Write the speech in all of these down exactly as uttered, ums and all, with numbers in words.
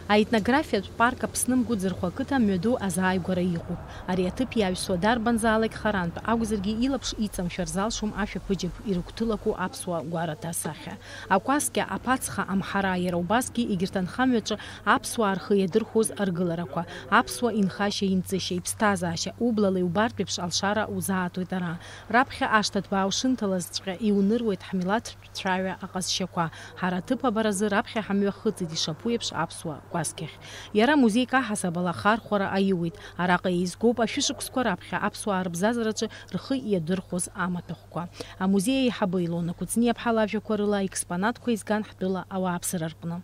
Аетнографиатә парк Аԥсны Мгәыӡырхәа ақыҭа мҩаду азааигәара иҟоуп. Ари аҭыԥ иаҩсуа дарбанзаалак харантә акәзаргьы илаԥш иҵамшәар залшом ашәаԥыџьаԥ ирыгәҭылақәоу аԥсуа гәараҭа асахьа. Акәасқьа, аԥацха, амҳара, иара убасгьы егьырҭ анхамҩаҿы аԥсуаа рхы иадырхәоз аргыларақәа, аԥсуа инхашьа-инҵышьа, иԥсҭазаашьа, ублала иубартә еиԥш алшара узаатуеит ара. Раԥхьа ашҭа ҭбаа ушынҭалазҵәҟьа иуныруеит ҳмилаҭтә цәаҩа аҟазшьақәа. Ҳара аҭыԥ абаразы раԥхьа ҳамҩахыҵит ишаԥу еиԥш аԥсуа кәасқьахь. Иара музеик аҳасабала ахархәара аиуеит. Араҟа еизгоуп ашәышықәсқәа раԥхьа аԥсуаа рыбзазараҿы рхы иадырхәоз амаҭәахәқәа. Амузеи аиҳабы Илона Кәыҵниаԥҳа лажәақәа рыла аекспонатқәа изган ҳтәыла ауааԥсыра рҟны.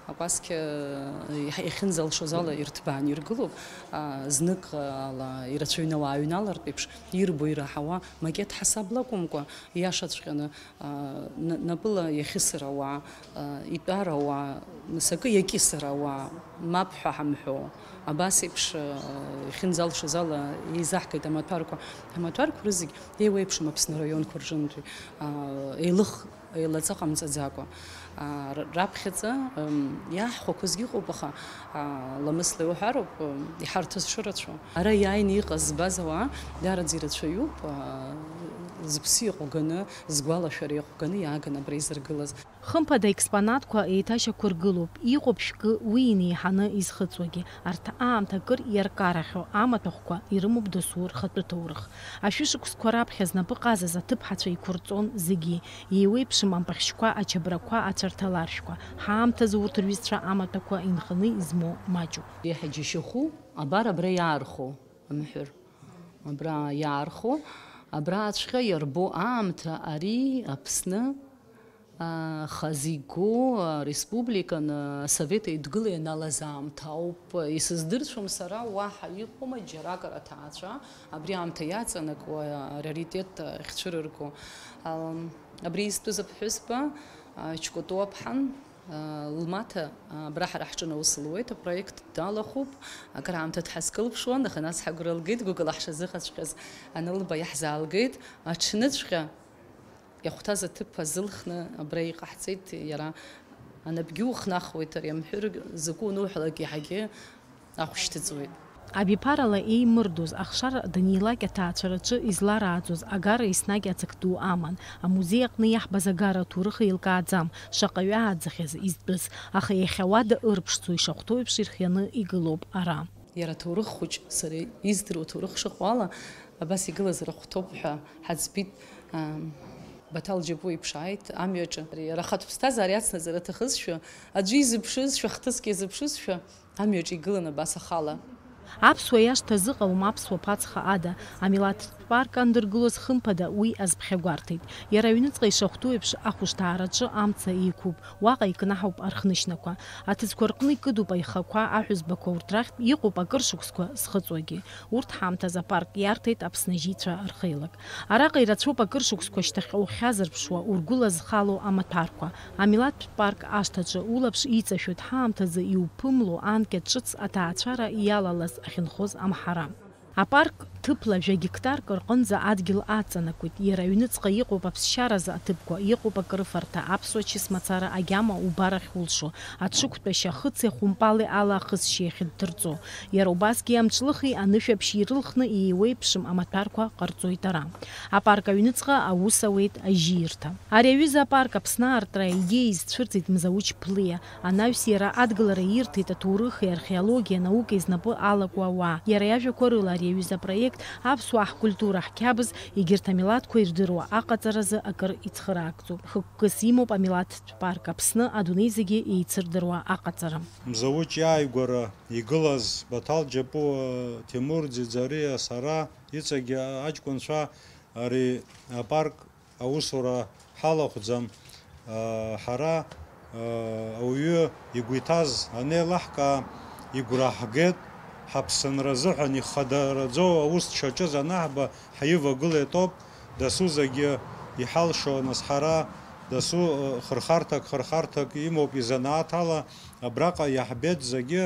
Акәасқьа, э, иахьынӡалшоз ала ирҭбааны иргылоуп, а, знык ала ирацәаҩны ауаа аҩналартә еиԥш, ирбо ираҳауа макет ҳасабла акәымкәа, иашаҵәҟьаны, а, н-, напыла иахьысыр ауаа, а, итәар ауаа, нас акы иакьысыр ауаа, мап ҳәа ҳамҳәо, абас еиԥш, а, иахьынӡалшоз ала еизаҳгеит амаҭәарқәа. Амаҭәарқәа рызегь еиуеиԥшым Аԥсны араионқәа рҿынтәи, а, еилых-, еилаҵа ҟамҵаӡакәа. А, р-, раԥхьаӡа, м, иаҳхәақәазгьы ыҟоуп, аха, а, ламысла иуҳәароуп, м, иҳарҭыз шырацәоу. Ара иааины иҟаз збаз ауаа даараӡа ирацәаҩуп, а, зыԥсы иаҟәганы, згәалашәара иаҟәганы иааган абра изыргылаз. Хымԥада, аекспонатқәа еиҭашьақәыргылоуп, иҟоуп шәкы уи инеиҳаны изхыҵуагьы. Арҭ аамҭа акыр иаркарахьоу амаҭәахәқәа ирымоуп досу рхатәы ҭоурых. Ашәышықәсқәа раԥхьа знапы ҟазаз аҭыԥҳацәа еиқәырҵон зегьы, еиуеиԥшым ампахьшьқәа, ачабрақәа, ацәарҭаларшәқәа. Ҳаамҭазы урҭ рҩызцәа амаҭәақәа инханы измоу маҷуп. Иаҳа џьашьахәу, абар абра иаархәо, амҳәыр. Абра иаархәо, абраҵәҟьа иарбоу аамҭа ари Аԥсны, а, хазы игоу, а, республикан, а, Асовет Еидгыла ианалаз аамҭа ауп. Исыздырцәом сара, уаҳа иҟоума џьаракыр аҭаацәа абри аамҭа иаҵанакуа, а, раритет, а, ахьцәырырго. Ам, абри изтәыз аԥҳәызба, а, Чкотуа ԥҳан, а, лмаҭа, а, абра ҳара ҳҿын аус луеит, апроект далахәуп. Акраамҭа дҳазкылԥшуан, аха нас ҳагәра лгеит, гәыкала ҳшазыҟаҵәҟьаз анылба иаҳзаалгеит. Аҽныҵәҟьа иахәҭаз аҭыԥ азылхны абра иҟаҳҵеит, иара анапгьы ухнахуеит, ари амҳәыр закәу ануҳәалак иаҳагьы ахә шьҭыҵуеит. Абиԥарала еимырдоз, ахшара данилак аҭаацәараҿы изларааӡоз агара еснагь аҵак ду аман. Амузеи аҟны иаҳбаз агара аҭоурых еилкааӡам, шаҟаҩы ааӡахьаз изтәыз, аха иахьа ауада ырԥшӡо, ишахәҭоу еиԥш ирхианы игылоуп ара. Иара аҭоурых хәыҷ, сара издыруа аҭоурых шыҟоу ала, абас игылазар ахәҭоуп ҳәа ҳаӡбит, аа, Баҭал Џьапуа иԥшааит амҩаҿы. Иара ахатә ԥсҭазаара иацнаҵар аҭахызшәа, аӡәы изыԥшызшәа, хҭыск иазыԥшызшәа, амҩаҿ игылан абас ахала. Аԥсуа иашҭа зыҟалом аԥсуа ԥацха ада, амилаҭтә парк андыргылоз хымԥада уи азԥхьагәарҭеит. Иара аҩныҵҟа ишахәҭоу еиԥш ахәышҭаараҿы амца еиқәуп, уаҟа икнаҳауп архнышьнақәа. Аҭыӡқәа рҟны икыдуп аихақәа, аҳәызбақәа, урҭ рахьтә иҟоуп акыр шықәсқәа зхыҵуагьы. Урҭ ҳаамҭазы апарк иарҭеит Аԥсны ажьицәа рхеилак. Араҟа ирацәоуп акыр шықәсқәа шьҭахьҟа ухьазырԥшуа, ургәыла зхало амаҭәарқәа. Амилаҭтә парк ашҭаҿы улаԥш иҵашәоит ҳаамҭазы иуԥымло анкьа ҿыц аҭаацәара иалалаз ахьынхоз амҳара. Апарк ҭыԥла жәа гектарк рҟынӡа адгьыл аҵанакуеит, иара аҩныҵҟа иҟоуп аԥсшьаразы аҭыԥқәа, иҟоуп акрыфарҭа, аԥсуа чыс мацара агьама убар ахьулшо, аҽықәтәашьа ахыци ахәымпали ала ахысшьа иахьынҭырҵо. Иара убасгьы амҿлыхи анышәаԥшьи ирылхны еиуеиԥшым амаҭәарқәа ҟарҵоит ара. Апарк аҩныҵҟа аус ауеит ажьиирҭа. Ари аҩыза апарк Аԥсны аартра аидеиа изцәырҵит Мзауч Ԥлиа. Анаҩс иара адгылара ирҭеит аҭоурыхи археологиеи анаукеи знапы алаку ауаа. Иара иажәақәа рыла, ари аҩыза апроект аԥсуаа ҳкультура, ҳқьабз, егьырҭ амилаҭқәа ирдыруа аҟаҵаразы акыр ицхыраагӡоуп. Хықәкыс имоуп амилаҭтә парк Аԥсны адунеи зегьы еицырдыруа аҟаҵара. Мзауч иааигәара игылаз Баҭал Џьапуа, Ҭемур Ӡиӡариа, сара, иҵегь аҷкәынцәа ари апарк аусура ҳалахәӡам, ҳара ауаҩы игәы иҭаз анеилаҳкаа, игәра ҳгеит, ҳаԥсынра азыҳәан ихадараӡоу аус дшаҿыз анаҳба, ҳаивагылеит ауп, дасу зегьы иҳалшо, нас ҳара дасу хырхарҭак, хырхарҭак имоуп изанааҭ ала, абраҟа иаҳбеит зегьы,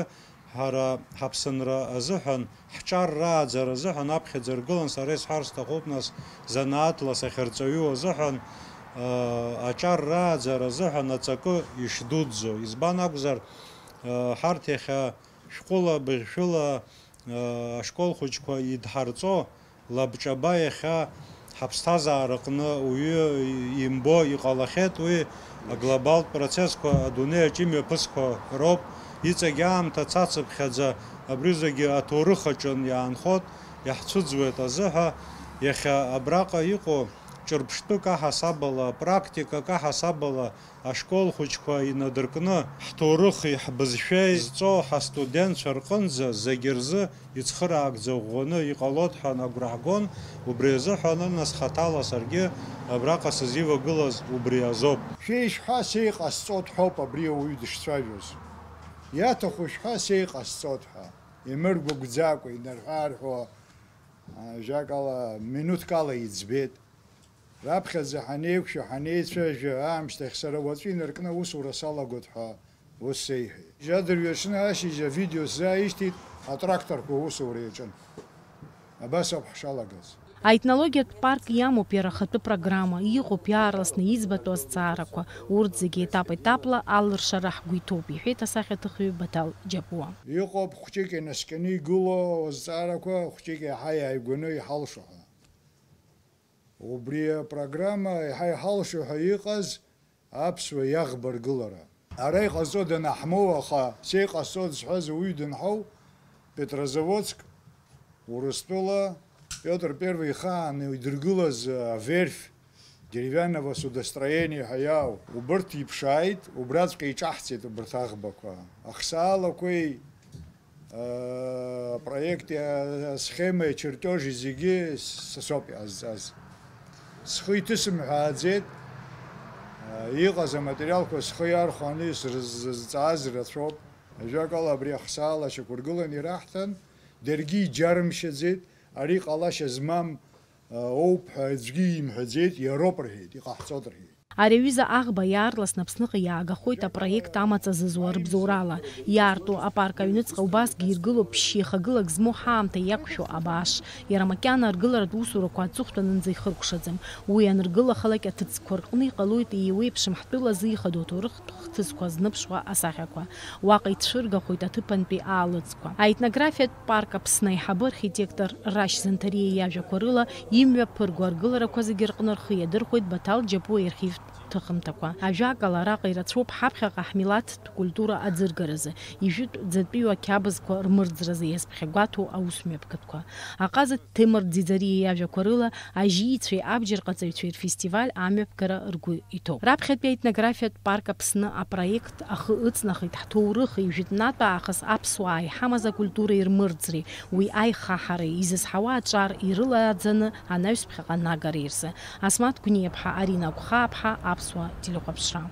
Ҳара ҳаԥсынра азыҳәан, ҳҿар рааӡара азыҳәан, аԥхьаӡа ргылан, сара исҳәар сҭахуп, нас, занааҭла сахьарҵаҩу азыҳәан, аа, аҿар рааӡара азыҳәан аҵакы ишдуӡӡо. Избан акәзар, Ҳарҭ иахьа шәҟәыла, быӷьшәыла ашкол хәыҷқәа идҳарҵо лабҿаба иахьа ҳаԥсҭазаараҟны уаҩы имбо иҟалахьеит, уи аглобалтә процессқәа адунеи аҿы имҩаԥысқәа роуп. Иҵегь аамҭа цацыԥхьаӡа абри зегьы аҭоурых аҿы иаанхоит, иаҳцәыӡуеит азыҳәа. Иахьа абраҟа иҟоу ҿырԥштәык аҳасабала, практикак аҳасабала ашкол хәыҷқәа инадыркны, ҳҭоурыхи ҳбызшәеи зҵоу ҳастудентцәа рҟынӡа зегьы рзы ицхыраагӡа ӷәӷәаны иҟалоит ҳәа агәра ҳгон, убри азыҳәан нас хаҭала саргьы абраҟа сызивагылаз убри азоуп. Шәеишәҳәа сеиҟасҵоит ҳәоуп абри ауаҩы дышцәажәоз. Иаҭаху шәҳәа сеиҟасҵоит ҳәа. Имыргәыгәӡакәа, инарҳәы-аарҳәуа, ажәакала, минуҭк ала иӡбеит. Раԥхьаӡа ҳанеиқәшәа, ҳанеицәажәа аамышьҭахь сара уаҵәы инаркны аусура салагоит ҳәа ус сеиҳәеит. Адырҩаҽны ашьыжь авидео сзааишьҭит, атракторқәа аусура иаҿын. Абас ауп ҳшалагаз. Аетнологиатә парк иамоуп иара ахатәы программа, иҟоуп иаарласны иӡбатәу азҵаарақәа, урҭ зегьы етап-етапла алыршара ҳгәы иҭоуп, иҳәеит асахьаҭыхҩы Баҭал Џьапуа. Иҟоуп хәҷык инаскьаны игылоу азҵаарақәа, хәҷык иаҳа иааигәаны иҳалшо ҳәа. Убри апрограмма еиҳа иҳалшо ҳәа иҟаз аԥсуа иаӷба ргылара. Ара иҟазҵо данаҳмоу, аха сеиҟасҵо зҳәаз ауаҩы данҳау, Петрозаводск, Урыстәыла, Пиотр Первый ихаан идыргылаз аверфь деревянного судостроения ҳәа иаау, убырҭ иԥшааит, убраҵәҟьа иҿаҳҵеит убырҭ аӷбақәа. Ахсаалақәеи апроекти асхемеи ачертиожи зегьы са соуп иҟазҵаз. Схы иҭысымҳәааӡеит, иҟаз аматериалқәа схы иархәаны исырзызҵааз рацәоуп. Ажәакала, абри ахсаала шьақәыргыланы ираҳҭан, даргьы иџьарымшьаӡеит, ари ҟалашьа змам оуп ҳәа аӡәгьы имҳәаӡеит, иароуп рҳәеит, иҟаҳҵоит рҳәеит. Ари аҩыза аӷба иаарласны Аԥсныҟа иаагахоит апроект амаҵ азызуа рыбзоурала. Иаарту апарк аҩныҵҟа убасгьы иргылоуп ԥшьшьеихагылак змоу ҳаамҭа иақәшәо абааш. Иара макьана аргыларатә усурақәа аҵыхәтәанынӡа ихыркәшаӡам. Уи аныргылахалак аҭыӡқәа рҟны иҟалоит еиуеиԥшым ҳтәыла зихадоу аҭоурыхтә хҭысқәа зныԥшуа асахьақәа. Уаҟа ицәыргахоит аҭыԥантәи аалыҵқәа. Аетнографиатә парк Аԥсны аиҳабы архитектор Рашь Занҭариа иажәақәа рыла, имҩаԥырго аргыларақәа зегьы рҟны рхы иадырхәеит Баҭал Џьапуа иархивтә ҭыхымҭақәа. Ажәакала, араҟа ирацәоуп ҳаԥхьаҟа ҳмилаҭтә культура аӡыргаразы, ижәытә ӡатәиу ақьабзқәа рмырӡразы иазԥхьагәаҭоу аусмҩаԥгатәқәа. Аҟаза Ҭемыр Ӡиӡариа иажәақәа рыла, ажьиицәеи абџьарҟаҵаҩцәеи рфестиваль амҩаԥгара ргәы иҭоуп. Раԥхьатәи аетнографиатә парк Аԥсны апроект ахы ыҵнахит ҳҭоурыхи жәытәнатә аахыс аԥсуаа иҳамаз акультуреи рмырӡреи, уи аихаҳареи, изызҳауа аҿар ирылааӡаны анаҩс ԥхьаҟа анагареи рзы. Асмаҭ Гәниаԥҳа, Арина Агәхааԥҳа, Аԥсуа телехәаԥшра.